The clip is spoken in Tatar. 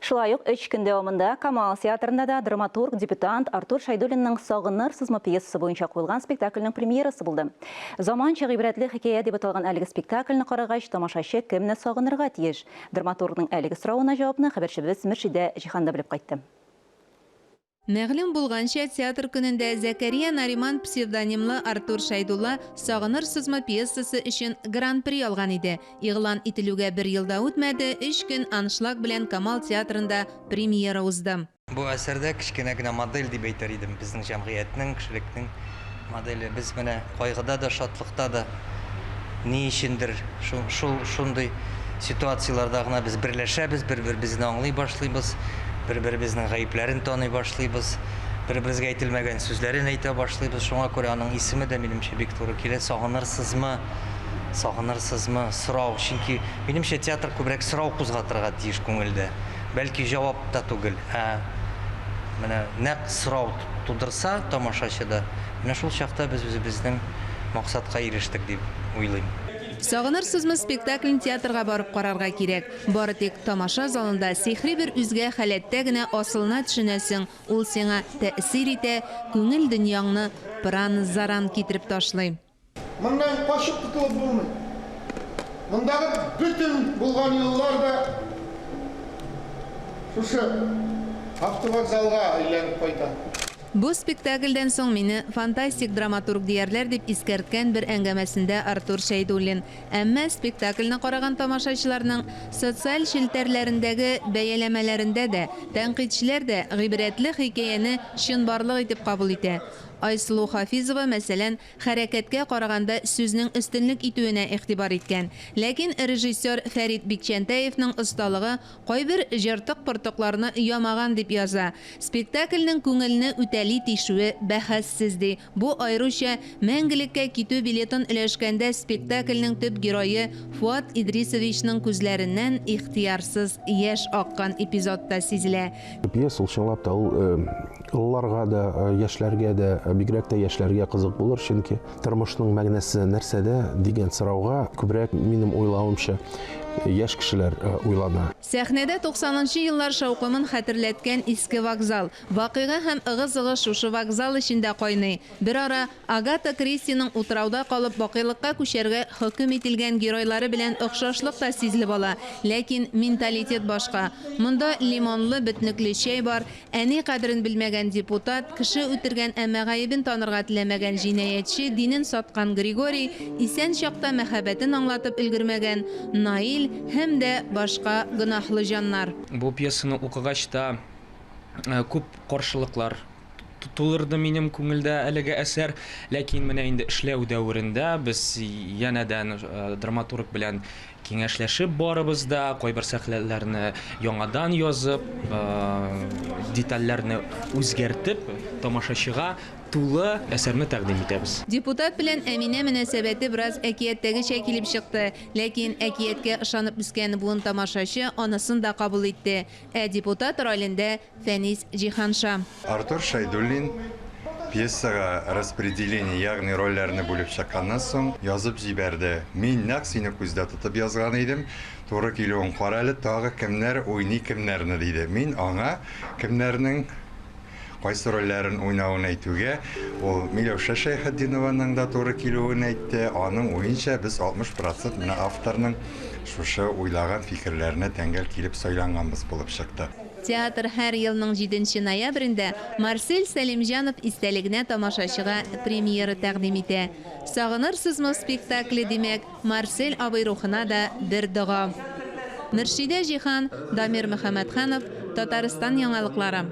Шулай ук өч көн дәвамында Камал театрында да драматург, дебютант Артур Шәйдуллинның Сагынырсызмы пьесасы буенча куелган спектакльнең премьерасы булды. Заманча гыйбрәтле хикәя дип аталган әлеге спектакльне карагач, тамашачы кемне сагынырга тиеш? Драматургның әлеге соравына җавапны хәбәрчебез Мөршидә Җиһан да белеп кайтты. Мәгълүм булганча, театр көнендә Зәкәрия Нариман псевдонимлы Артур Шәйдулла Сагынырсызмы пьесасы өчен Гран-при алган иде. Игълан ителүгә бер ел да үтмәде, өч көн аншлаг белән Камал театрында премьера узды. Бу әсәрдә кечкенә генә модель дип әйтер идем, безнең җәмгыятьнең, кешелекнең моделе. Без менә кайгыда да, шатлыкта да ни өчендер шул шундый ситуацияләрдә гына без берләшәбез, бер-беребезне аңлый башлыйбыз, бер-беребезнең гаепләрен таный башлыйбыз, бер-беребезгә әйтелмәгән сүзләрен әйтә башлыйбыз. Шуңа күрә аның исеме дә, минемчә, бик туры килә. Сагынырсызмы? Сагынырсызмы? Сорау. Чөнки, минемчә, театр күбрәк сорау кузгатырга тиеш күңелдә. Бәлки җавап та түгел, ә менә нәкъ сорау тудырса тамашачыда, менә шул чакта без үзебезнең максатка ирештек дип уйлыйм. Сагынырсызмы спектаклен театрга барып карарга кирәк. Бары тик тамаша залында сихри бер үзгә халәттә генә асылына төшенәсең, ул сиңа тәэсир итә, күңел дөньяңны пыран-заран китереп ташлый. Моннан качып котылып булмый. Мондагы бөтен булган юллар да шушы автовокзалга әйләнеп кайта. Бу спектакльдән соң мине фантастик драматург диярләр, дип искәрткән бер әңгәмәсендә Артур Шәйдуллин. Әмма спектакльне караган тамашачыларның социаль челтәрләрендәге бәяләмәләрендә дә, тәнкыйтьчеләр дә гыйбрәтле хикәяне чынбарлык итеп кабул итә. Айсылу Хафизова, мәсәлән, Хәрәкәткә караганда сүзнең өстенлек итүенә игътибар иткән. Ләкин режиссер Фәрит Бикчәнтәевның осталыгы кайбер җыртык-портыкларны ямаган дип яза. Спектакльнең күңелне үтәли тишүе бәхәссез, ди. Бу аеруча Мәңгелеккә китү билетын өләшкәндә спектакльнең төп герое Фуат Идрисовичның күзләреннән ихтыярсыз яшь аккан эпизодта сизелә. Пьеса ул чынлап та ул Олыларга да, яшьләргә дә, бигрәк тә яшьләргә кызык булыр, чөнки тормышның мәгънәсе нәрсәдә дигән сорауга күбрәк, минем уйлавымча, яшь кешеләр уйлана. Сәхнәдә туксанынчы еллар шаукымын хәтерләткән иске вокзал. Вакыйга һәм ыгы-зыгы шушы вокзал эчендә кайный. Берара Агата Кристиның утрауда калып бакыйлыкка күчәргә хөкем ителгән геройлары белән охшашлык та сизелеп ала. Ләкин менталитет башка. Монда лимонлы, бөтнекле чәй бар, әни кадерен белмәгән депутат, кеше үтергән, әмма гаебен танырга теләмәгән җинаятьче, динен саткан Григорий, исән чакта мәхәббәтен аңлатып өлгермәгән Наил һәм дә башка гөнаһлы җаннар. Бу пьесаны укыгач та күп каршылыклар тулырды минем күңелдә әлеге әсәр. Ләкин менә инде эшләү дәверендә без янәдән драматург белән киңәшләшеп барыбыз да, кайбер сәхнәләрне яңадан язып, детальләрне үзгәртеп, тамашачыга тулы әсәрне тәкъдим итәбез. Депутат белән Әминә мөнәсәбәте бераз әкияттәгечә килеп чыкты. Ләкин әкияткә ышанып үскән буын тамашачы анысын да кабул итте. Ә депутат ролендә Фәнис Җиһанша. Артур Шәйдуллин пьесага распределение, ягъни рольләрне бүлеп чыкканнан соң, язып җибәрде. Мин нәкъ сине күздә тотып язган идем, туры килүен кара әле, тагы кемнәр уйный кемнәрне, диде. Мин аңа кемнәрнең кайсы рольләрен уйнавын әйтүгә, ул Миләүшә Шәйхетдинованың да туры килүен әйтте. Аның уенча, без 60 процент менә авторның шушы уйлаган фикерләренә тәңгәл килеп сайланганбыз булып чыкты. Театр һәр елның җиденче ноябрендә Марсель Сәлимҗанов истәлегенә тамашачыга премьера тәкъдим итә. Сагынырсызмы спектакле, димәк, Марсель абый рухына да бер дога. Мөршидә Җиһан, Дамир Мөхәммәтханов, Татарстан яңалыклары.